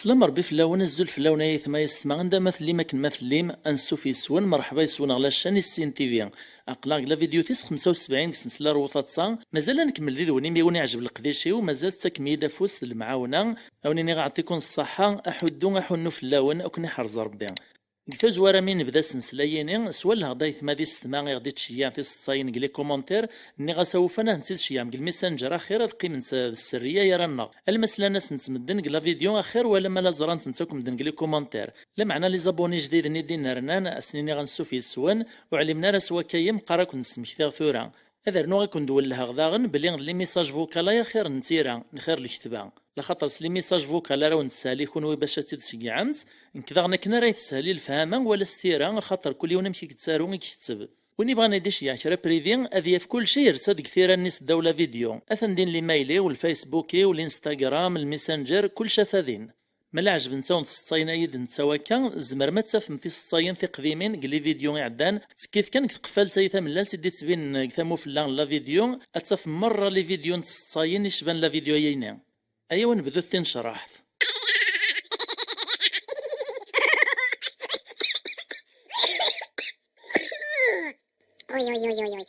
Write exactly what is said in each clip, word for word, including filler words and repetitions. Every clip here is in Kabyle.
Sslam Rebbi fell-awen, azul fell-awen ay aytma yessetma, anda ma tellim akken ma tellim, ansuf yes-wen, merḥba yes-wen ɣer la chaîne Issin T V. Aql-aɣ deg la vidéo tis xemsa u sebɛin deg sensla ar waṭaṭsa. Mazal ad nkemmel d-wen imi wen-iɛjeb leqdic-iw, mazal tettakem-iyi-d afus d lemɛawna. A wen-iniɣ aɛṭikum ṣṣaḥa, aḥuddu aḥunnu fell-awen, ad ken-iḥrez Rebbi. Deg tazwara mi nebda sensla-yini, swalleɣ-d aytma d yessetma i ɣ-d-ittceyyiɛ tiseḍsayin deg les commentaires, nniɣ-as awufan ad tent-id-tceyyeɛem deg lmessenger axir ad qqiment d sserriya gar-aneɣ. Alma slan-asent medden deg la vidéo axir wala ma la ẓran-tent akk medden deg les commentaires. Lameɛna les abonnés jdiden i d-innernan, ad sen-iniɣ ansuf yes-wen, ur ɛlimen ara s wakka-yi meqqar ad ken-d-smektiɣ tura. Ad rnuɣ ad ken-d-wellheɣ daɣen belli d les messages vocaux ay axir n tira, n xir leketba. Laxaṭer s les messages vocaux ara wen-tessehli kunwi bac ad tt-id-tceggɛemt, nekk daɣen akken ara yi-teshel i lefhama wala s tira, axaṭer kul yiwen amek i yettaru i iketteb. Win ibɣan ad d-iceyyeɛ kra privé, ad yaf kullec yersa deg tira-nni seddaw la vidéo. Atan din l'email-iw, lFacebook-iw, l'Instagram, lMessenger, kullec ata din. Ma la ɛejbent-awen tseḍsayin-ayi d netta wakka, tzemrem ad tafem tiseḍsayin tiqdimin deg les vidéos iɛeddan, ttekkit kan deg tqeffalt-ayi tamellalt i d-ittbinen deg tamufella n la vidéo, ad tafem merra les vidéos n tseḍsayin icban la vidéo-yini. Ayaw ad nebdut tinecraḥt. Uy, uy, uy, uy, uy.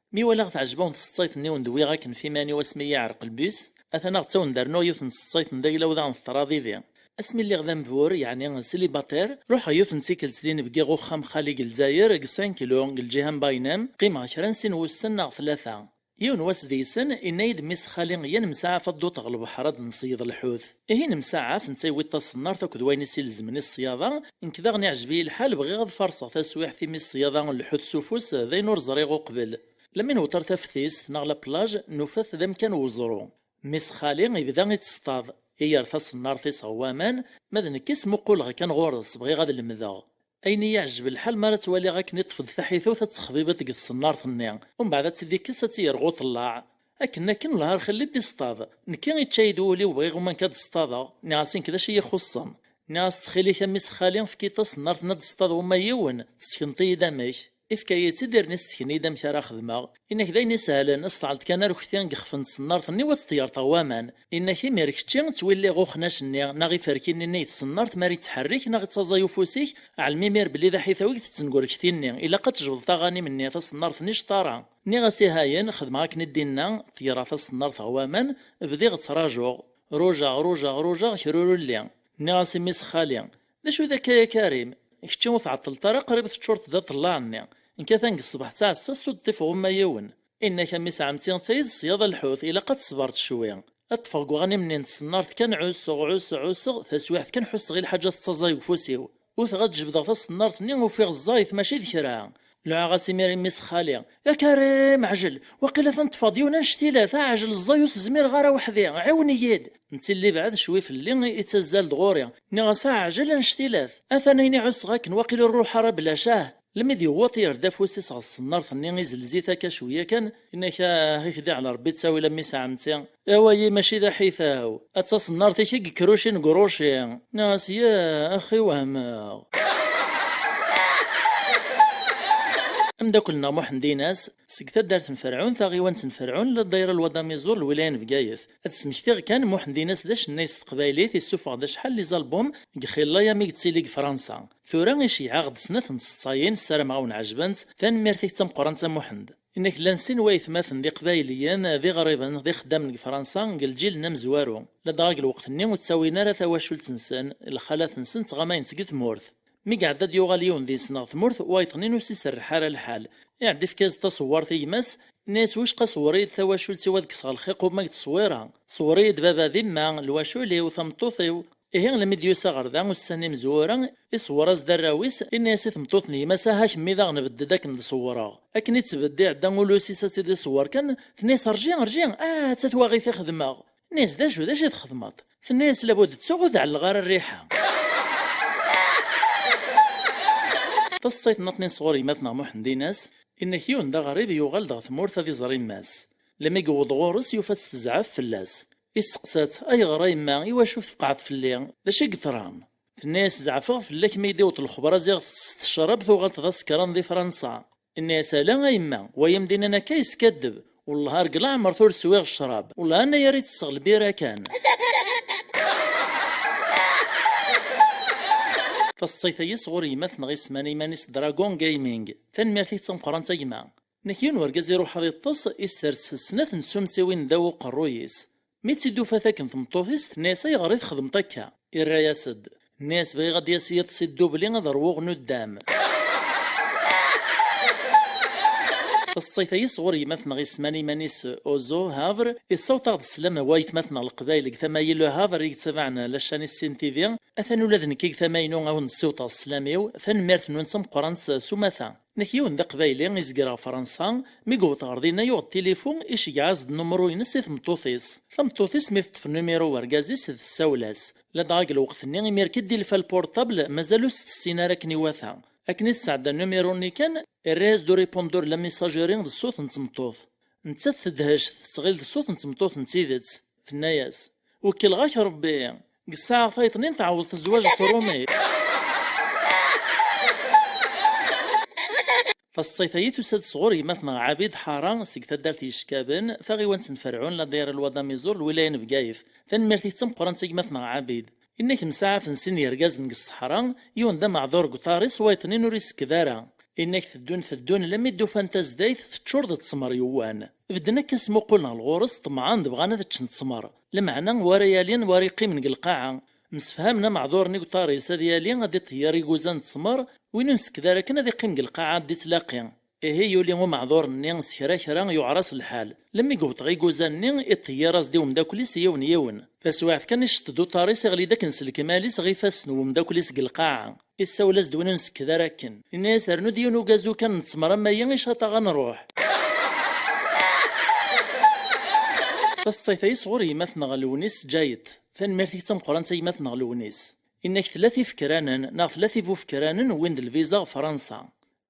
Mi walaɣ teɛjeb-awen tseḍsayt-nni wen-d-wwiɣ akken f iman-iw asmi i yi-iɛreq lbus, atan ad ɣ-tt-awen-d-rnuɣ yiwet n tseḍsayt n dayla-w daɣen teḍra didi. Asmi lliɣ d ambur, yeɛni célibataire, ruḥeɣ yiwet n tikkelt din bgiɣ uxxam xali deg Lezzayer, deg cinq kilo, deg lǧiha n Bainem, qqimeɣ kra n sin wussan neɣ tlata. Yiwen wass deg-sen, inna-yi-d mmi-s xali, iyya nemsaɛaf ad d-uṭeɣ lebḥer ad d-nṣeyyed lḥut. Ihi nemsaɛaf, netta yewwi-d taṣennart akked wayen i s-ilezmen i ṣṣyada, nekk daɣen iɛjeb-iyi lḥal, bɣiɣ ad farṣeɣ taswiɛt imi ṣṣyada n lḥut s ufus d ayen ur ẓriɣ uqbel. Lami newweḍ ar taftist neɣ la plage, nufa-t d amkan n weẓru. Mmi-s xali ibda itteṣṭaḍ, iyer taṣennart-is ɣer waman, ma d nekk i smuquleɣ kan ɣur-s, bɣiɣ ad lemdeɣ. Ayen i yi-iɛejjeb lḥal mi ara tt-waliɣ akken i ṭṭfeɣ taḥitut ad texbibeḍ deg tṣennart-nni, umbeɛd ad tt-id-ikkes ad tt-yerɣ uṭellaɛ. Akken akken lhar xelli d-iṣṭaḍ, nekki ičča-yi-d wul-iw bɣiɣ uman kan ad ṣṭaḍeɣ, nniɣ-as nekk d acu i yi-ixuṣṣen. Nniɣ-as ttxil-k a mmi-s xali efk-iyi taṣennart-nni ad d-ṣṭaḍeɣ uma yiwen, tessekneḍ-iyi-d amek. Ifka-yi-tt-id irni ssken-iyi-d amek ara xedmeɣ. Inna-k d ayen isehlen, sṭeɛleḍ kan arekti deg ixef n tṣennart-nni u ad tt-tgerḍ ɣer waman. Inna-k imir kečči ttwilliɣ uxnac-nni neɣ iferki-nni i tṣennart mi ara yettḥerrik neɣ yettaẓay ufus-ik, ɛlem imir belli d aḥitaw i ittetten deg urekti-nni, ilaq ad tejbdeḍ aɣanim-nni, taṣennart-nni cṭara. Nniɣ-as ihayen, xedmeɣ akken i d-inna, tegreɣ taṣennart ɣer waman, bdiɣ ttrajuɣ. Rujaɣ, rujaɣ, rujaɣ, krurulli. Nniɣ-as i mmi-s xali, d acu d akka ya Karim? Kečči ur tɛeṭṭleḍ ara, qrib teččureḍ d aṭellaɛ-nni. Nekk atan deg ṣṣbeḥ d taɛessast ur d-ṭṭifeɣ uma yiwen. Inna-k a mmi-s ɛemti, ttayed ṣṣyada lḥut, ilaq ad tṣebreḍ cwi. Ad ṭṭfeɣ deg uɣanim-nni n tṣennart kan ɛusseɣ, ɛusseɣ, ɛusseɣ, taswiɛt kan ḥusseɣ i lḥaǧa tettaẓay deg ufus-iw. Wteɣ ad jebdeɣ taṣennart-nni, ufiɣ ẓẓayet mačči d kra. Luɛaɣ-as imir i mmi-s xali, ya Karim, ɛjel, waqila teṭṭfeḍ yiwen annect-ilat, ɛjel ẓẓay ur s-zmireɣ ara weḥd-i, ɛiwen-iyi-d. Netta illi ibɛed cwi fell-i, ittazzal-d ɣur-i. Nniɣ-as aɛjel annect-ilat. Atan ayen i ɛusseɣ akken waqil ur ruḥ ara bla cah. Lmi d-yewweḍ yerr-d afus-is ɣer tṣennart-nni izelzi-t akka cwiya kan, inna-k ah, i k-d-iɛla Rebbi ttawil a mmi-s ɛemti. Away mačči d aḥitaw, ad taṣennart-ik i yekrucin deg uruci. Nniɣ-as ya axi wehmeɣ. Ameddakel-nneɣ Muḥend Inas, seg taddart n Ferɛun, taɣiwant n Ferɛun, la ddayra Lwad Amiẓur, lwilaya n Bgayet. Ad d-smektiɣ kan, Muḥend Inas d acennay s teqbaylit, issufeɣ-d acḥal n les albums deg Xilla-ya mi yettili deg Fransa. Tura iceyyeɛ-aɣ-d snat n tseḍsayin, ssarameɣ ad wen-ɛejbent. Tanemmirt-ik d tameqqrant a Muḥend. Inna-k llan sin waytmaten d iqbayliyen, d iɣriben, d ixeddamen deg Fransa, deg lǧil-nni amezwaru. Ladɣa deg lweqt-nni ur ttawin ara tawacult-nsen, lxalat-nsen ttɣamayent deg tmurt. Mi iɛedda ad yuɣal yiwen deg-sen ɣer tmurt, wayeḍ-nni ur s-iserreḥ ara lḥal. Iɛedda ifka-as-d taṣewwart i gma-s, inna-yas wicqa ṣewwer-iyi-d tawacult-iw ad kkseɣ lxiq uma deg tteswira. Ṣewwer-iyi-d baba d imma, lwacul-iw, tameṭṭut-iw. Ihi, lmi d-yusa ɣer da ussan imezwura, iṣewwer-as-d arraw-is, inna-yas i tmeṭṭut n gma-s, aha kemmi daɣen bedd-d ad kem-d-ṣewwreɣ. Akken i tbedd iɛedda ulus-is ad tt-id-iṣewwer kan, tenna-yas rǧi, rǧi, ah, atta twaɣit i xedmeɣ. Inna-yas d acu, d acu i txedmeḍ? Tenna-yas labud ttuɣ ur d-ɛelleɣ ara rriḥa. Taṣṣayt nniḍen sɣur gma-tneɣ Muḥend Inas, inna-k yiwen d aɣrib yuɣal-d ɣer tmurt ad iẓer yemma-s. Lmi yewweḍ ɣur-s yufa-tt tezɛef fell-as. Isteqsa-tt, ayɣer a yemma, iwacu tfeqɛeḍ fell-i? D acu i yeḍran? Tenna-yas zeɛfeɣ fell-ak, mi yi-d-iwweḍ lexber ad ziɣ tettess tecrab tuɣaleḍ d asekran di Fransa. Inna-yas ala a yemma, wa yemdinan akka yeskaddeb, Wellah ar deg leɛmer ur swiɣ ccrab. Wellah anayer i tesseɣ lbira kan. Taṣṣayt-agi sɣur yemma-tneɣ isman iman-is Dragon Gaming. Tanemmirt-ik d tameqqrant a gma. Nek yiwen wergaz iruḥ ad iṭṭes, issers snat n tsumtiwin ddaw uqerruy-is. Mi tt-id-tufa takken tmeṭṭut-is, tenna-yas: "Ayɣer i txedmeḍ akka?" Irra-yas-d, tenna-yas: "Bɣiɣ ad d-yas yiḍes i ddubli ad ṛwuɣ nuddam." Taṣṣayt-agi sɣur yemma-tneɣ isman iman-is Ozo Havre, issaweḍ-aɣ-d sslam a waytma-tneɣ Leqbayel deg tama-yi Le Havre i yettabaɛen la chaîne Issin T V, atan ula d nekk deg tama-inu a wen-d-ssiwḍeɣ sslam-iw, tanemmirt-nwen d tameqqrant s umata. Nek yiwen d aqbayli izger ɣer Fransa, mi yewweḍ ɣer dinna yuɣ-d tilifu, iceggeɛ-as-d numru-ines i tmeṭṭut-is. Tameṭṭut-is mi teṭṭef numiru n urgaz-is tessawel-as. Ladɣa deg lweqt-nni imir kan d-ilfa lpurṭabl, mazal ur s-tessin ara akken iwata. Akken i tesɛedda numiru-nni kan, irra-yas-d au répondeur la messagerie d ṣṣut n tmeṭṭut. Nettat tedhec, tettɣil d ṣṣut n tmeṭṭut n tidet. Tenna-yas: "Wekleɣ-ak Rebbi, deg ssaɛa tayeḍnin tɛawed tezwaǧ d Tṛumit." Taṣṣayt-agi tusa-d sɣur gma-tneɣ Ɛabid Ḥara seg taddart Yeckaben, taɣiwant n Ferɛun, la daïra Lwad Amiẓur, lwilaya n Bgayet. Tanemmirt-ik d tameqqrant a gma-tneɣ Ɛabid. Inna-k msaɛafen sin yergazen deg ṣṣeḥra, yiwen d ameɛdur deg uṭar-is, wayeḍnin ur isekked ara. Inna-k teddun teddun lammi d-ufan tazdayt teččur d ttmer yewwan. Bedden akka smuqulen ɣer ɣur-s, ṭemɛen d bɣan ad ččen ttmer. Lameɛna, wa ara yalin, wa ara yeqqimen deg lqaɛa. Msefhamen ameɛdur-nni deg uṭar-is ad yali ad iṭeyyer iguzan n ttmer, win ur nsekkeḍ ara akken ad iqqim deg lqaɛa ad d-ittlaqi. Ihi yuli umeɛdur-nni s kra kra, yuɛer-as lḥal. Lammi yewweḍ ɣer iguzan-nni, iṭeyyer-as-d i umeddakel-is yiwen yiwen. Taswiɛt kan icetted uṭar-is, iɣli-d akken s lekmal-is ɣer ifassen n umeddakel-is deg lqaɛa. Issawel-as-d win ur nsekkeḍ ara akken. Inna-yas: "Rnu-d yiwen ugazu kan n ttmer am ayi, icaṭ-aɣ ad nruḥ." Taṣṣayt-agi sɣur gma-tneɣ Lewnis Ǧayet. Tanemmirt-ik d tameqqrant a gma-tneɣ Lewnis. Inna-k tella tifekranen neɣ tella tibufekranen wwin-d lviza ɣer Fransa.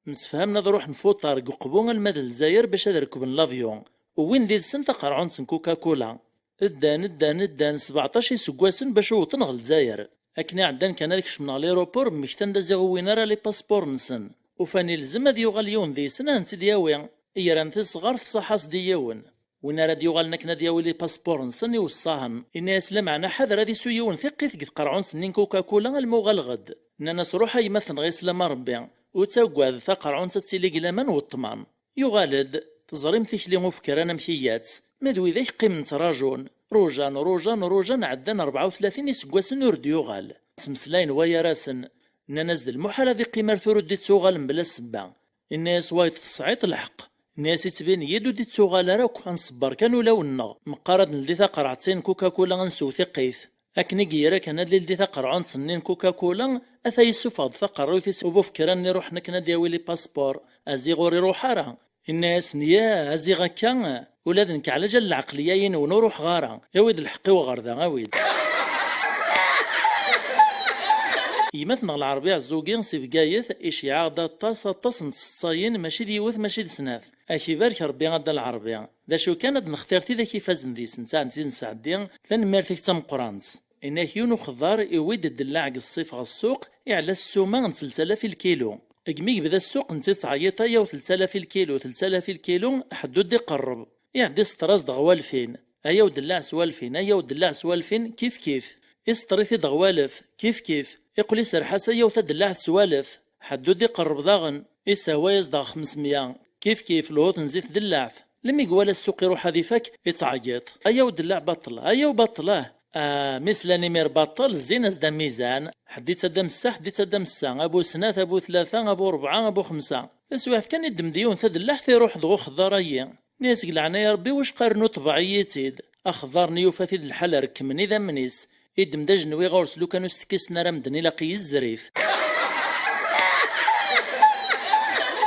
Msefhamen ad ruḥen f uṭar deg uqbu alma d Lezzayer bac ad rekben l'avion. Wwin did-sen taqerɛunt n Coca-Cola. Ddan, ddan, ddan, sbeɛṭac iseggasen bac wwḍen ɣer Lezzayer. Akken i ɛeddan kan ad kecmen ɣer l'aéroport, mmektan-d ad ziɣ ur wwin ara les passeports-nsen. Ufan ilzem ad yuɣal yiwen deg-sen ad ten-id-yawi. Gran tisɣart, ṣaḥ-as-d i yiwen. Win ara d-yuɣalen akken ad yawi les passeports-nsen iweṣṣahen, inna-yas: "Lameɛna ḥader ad isu yiwen tiqqit deg tqerɛunt-nni n Coca-Cola alma uɣaleɣ-d." Nnan-as: "Ruḥ a gma-tneɣ, islam a Rebbi. Ur ttaggad, taqerɛunt ad tili deg laman u ṭṭman." Yuɣal-d, teẓrim tikli ufekran amek iga-tt, ma d widak qqimen ttrajun. Rujan, rujan, rujan, ɛeddan rebɛa u tlatin iseggasen ur d-yuɣal. Ttmeslayen wayar-asen, nnan-as d lmuḥal ad iqqim ar tura ur d-ittuɣal mebla ssebba. Inna-yas wayeḍ: "Tesɛiḍ lḥeqq." Inna-yas: "Ittbin-iyi-d ur d-ittuɣal ara akk, ad nṣebber kan ulawen-nneɣ. Meqqar ad neldi taqerɛet-in n Coca-Cola ad nsew tiqqit." Akken i yerra kan ad yeldi taqerɛunt-nni n Coca-Cola, ata yessufeɣ-d taqerruyt-is ubufekran-nni iruḥen akken ad d-yawi les passeports. Aziɣ ur iruḥ ara. Inna-yasen: "Yah, aziɣ akka, ula d nekk ɛlaǧal lɛeqliya-inu ur ruḥeɣ ara. Awi-d lḥeqq-iw ɣer da, awi-d." Gma-tneɣ Lɛerbi Ɛezzugi si Bgayet iceyyeɛ-aɣ-d aṭas, aṭas n tseḍsayin, mačči d yiwet, mačči d snat. Ak ibarek Rebbi a Dda Lɛerbi. D acu kan, ad nextir tidak ifazen deg-sent, ad tent-id-nesɛeddi. Tanemmirt-ik d tameqqrant. Inna-k yiwen uxeḍḍar iwwi-d ddellaɛ deg ṣṣif ɣer ssuq, iɛella s ssuma n telt alaf i lkilu. Deg mi yebda ssuq, netta yettɛeyyiṭ: "Ayaw telt alaf i lkilu, telt alaf i lkilu, ḥedd ur d-iqerreb." Iɛedda iseṭṭer-as-d ɣer walfin. "Ayaw ddellaɛ s walfin, ayaw ddellaɛ s walfin, kif kif." Iseṭṭer-it-id ɣer walef, kif kif. Iqqel iserreḥ-as: "Ayaw tadellaɛt s walef." Ḥedd ur d-iqerreb daɣen. Isehwa-yas-d ɣer xemsmya. Kif kif, lhuṭ n zzit d llaɛt. Lmi iwala ssuq iruḥ ad ifak, ittɛeyyiṭ: "Ayaw ddellaɛ baṭel, ayaw baṭel, ah!" Ah, mi slan imir baṭel, zzin-as-d amizan. Ḥedd ittadam ssa, ḥedd ittadam ssa. A bu snat, a bu tlata, a bu rebɛa, a bu xemsa. Taswiɛt kan iddem-d yiwen tadellaɛt iruḥ-d ɣer uxeḍḍar-agi. Nni-as: "Deg leɛnaya Rebbi, wacqa rnu ṭbeɛ-iyi-tt-id." Axeḍḍar-nni yufa-t-id lḥal rekmen idammen-is. Iddem-d ajenwi ɣur-s, lukan ur s-tekkisen ara medden ilaq yezzer-it.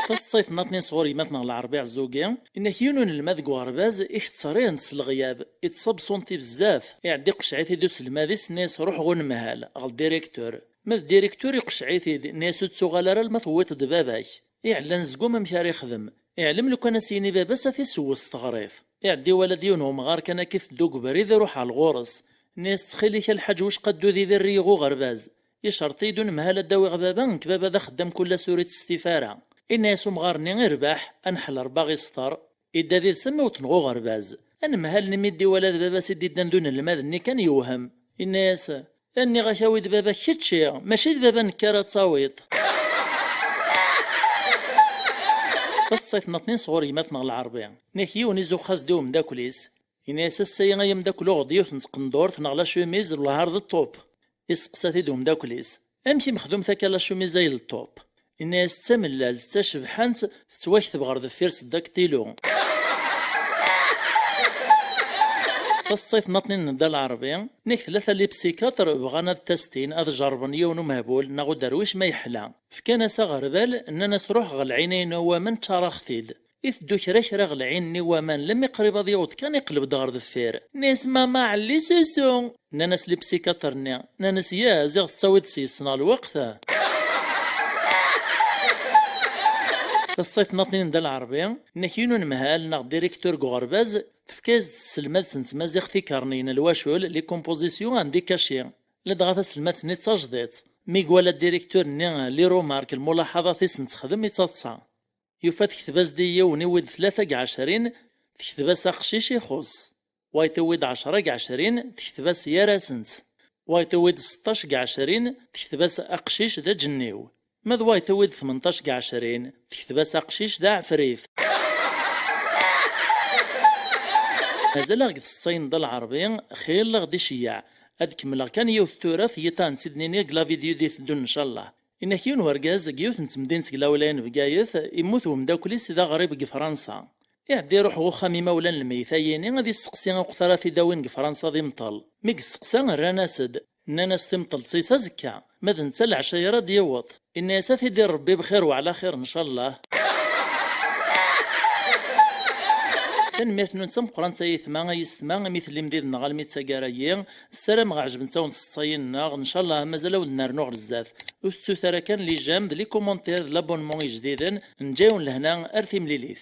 Taseḍsayt-nniḍen sɣur gma-tneɣ Lɛerbi Ɛezzugi, inna-k yiwen unelmad deg uɣerbaz iketter-it s leɣyab, ittṣab sunti bezzaf, iɛedda iqecceɛ-it-id uselmad-is, inna-yas: "Ruḥ ɣer unemhal, ɣer directeur." Ma d directeur iqecceɛ-it-id, inna-yas: "Ur d-tuɣal ara alma tewwiḍ-d baba-k." Iɛella anezgum amek ara ixdem. Iɛlem lukan a s-yini baba-s ad t-isewwes s teɣrit. Iɛedda iwala-d yiwen wemɣar kan akka iteddu deg ubrid, iruḥ ɣer ɣur-s. Inna-yas: "Ttxil-ik a lḥaǧ, wicqa ddu d iberri ɣer uɣerbaz. Icerṭ-iyi-d unemhal ad d-awiɣ baba, nekk baba d axeddam kul ass ur ittstif ara." Inna-yas umɣar-nni: "Irbeḥ, a neḥel Rebbi a ɣ-iseṭer." Idda did-s am iweṭ-nneɣ uɣerbaz. Anemhal-nni mi d-iwala d baba-s i d-iddan d unelmad-nni kan yewhem. Inna-yas: "Nniɣ-ak awi-d baba-k kečči, mačči d baba nekk ara tawiḍ." Taseṭṭayt n tnaṭnin sɣur gma-tneɣ Lɛerbi. Nnek yiwen izuxx-as-d i umeddakel-is. Yenna-yas: "Ass-ayi ay ameddakel uɣeḍ yiwet n tqendurt neɣ la chemise lehar d ṭṭup." Isteqsa-t-id umeddakel-is: "Amek i mexdumt akka la chemise ay d ṭṭup?" Yenna-yas: "D tamellalt, d tacebḥant, tettwakteb ɣer deffir s ddaktilo." Taseṭṭayt n tnaṭnin n Dda Lɛerbi, nnek tlata lipsikaṭr bɣan ad testin, ad jerrben yiwen umehbul neɣ uderwic ma yeḥla. Fkan-as aɣerbal, nnan-as: "Ruḥ ɣer lɛin-inu waman ččar-aɣ-t-id." Iteddu kra kra ɣer lɛin-nni waman, lemmi qrib ad yaweḍ kan iqleb-d ɣer deffir. Nnes: "Mama, ɛelli susu!" Nnan-as lipsikaṭr-nni, nnan-as: "Ya, ziɣ tettawiḍ s yes-neɣ lweqt." Taseṭṭayt n tnaṭnin n Dda Lɛerbi, nnek yiwen unemhal neɣ directeur deg uɣerbaz, tefka-yas-d tselmadt n tmaziɣt ikerniyen lwacul, les compositions en décaché. Ladɣa taselmadt-nni d tajdiṭ. Mi iwala directeur-nni les remarques, lmulaḥaḍat i sen-texdem, ittaḍsa. Yufa tekteb-as-d i yiwen iwwi-d tlata deg ɛecrin, tekteb-as aqcic ixuṣ. Wayeḍ iwwi-d ɛecra deg ɛecrin, tekteb-as gar-asent. Wayeḍ iwwi-d seṭṭac deg ɛecrin, tekteb-as aqcic d aǧenniw. Ma d wayeḍ iwwi-d tmenṭac deg ɛecrin, tekteb-as aqcic d aɛefrit. Mazal-aɣ deg tseṭṭayin n Dda Lɛerbi, xil-aɣ-d iceyyeɛ. Ad kemmleɣ kan yiwet tura, tiyiṭ ad tt-id-nini deg la vidéo d-iteddun, ncallah. Inna-k yiwen wergaz deg yiwet n temdint deg lawlaya n Bgayet, immut umeddakel-is d aɣrib deg Fransa. Iɛedda iruḥ ɣer uxxam imawlan n lmeyyet-ayini ad isteqsi aweqt ara t-id-awin deg Fransa ad imṭel. Mi yesteqsa, rran-as-d. Nnan-as timṭelt-is azekka, ma d netta leɛca ara d-yiweḍ. Inna-yas: "Ad t-id-irr Rebbi bxir wa ɛla xir, ncallah." Tanemmirt-nwen d tameqqrant ay aytma, ay yessetma, imi tellim did-neɣ almi d taggara-yi. Ssarameɣ ɛejbent-awen tseṭṭayin-nneɣ, ncallah mazal ad wen-d-nernu ɣer zdat. Ur tettut ara kan les j'aime d les commentaires d l'abonnement ijdiden, neǧǧa-yawen lehna ar timlilit.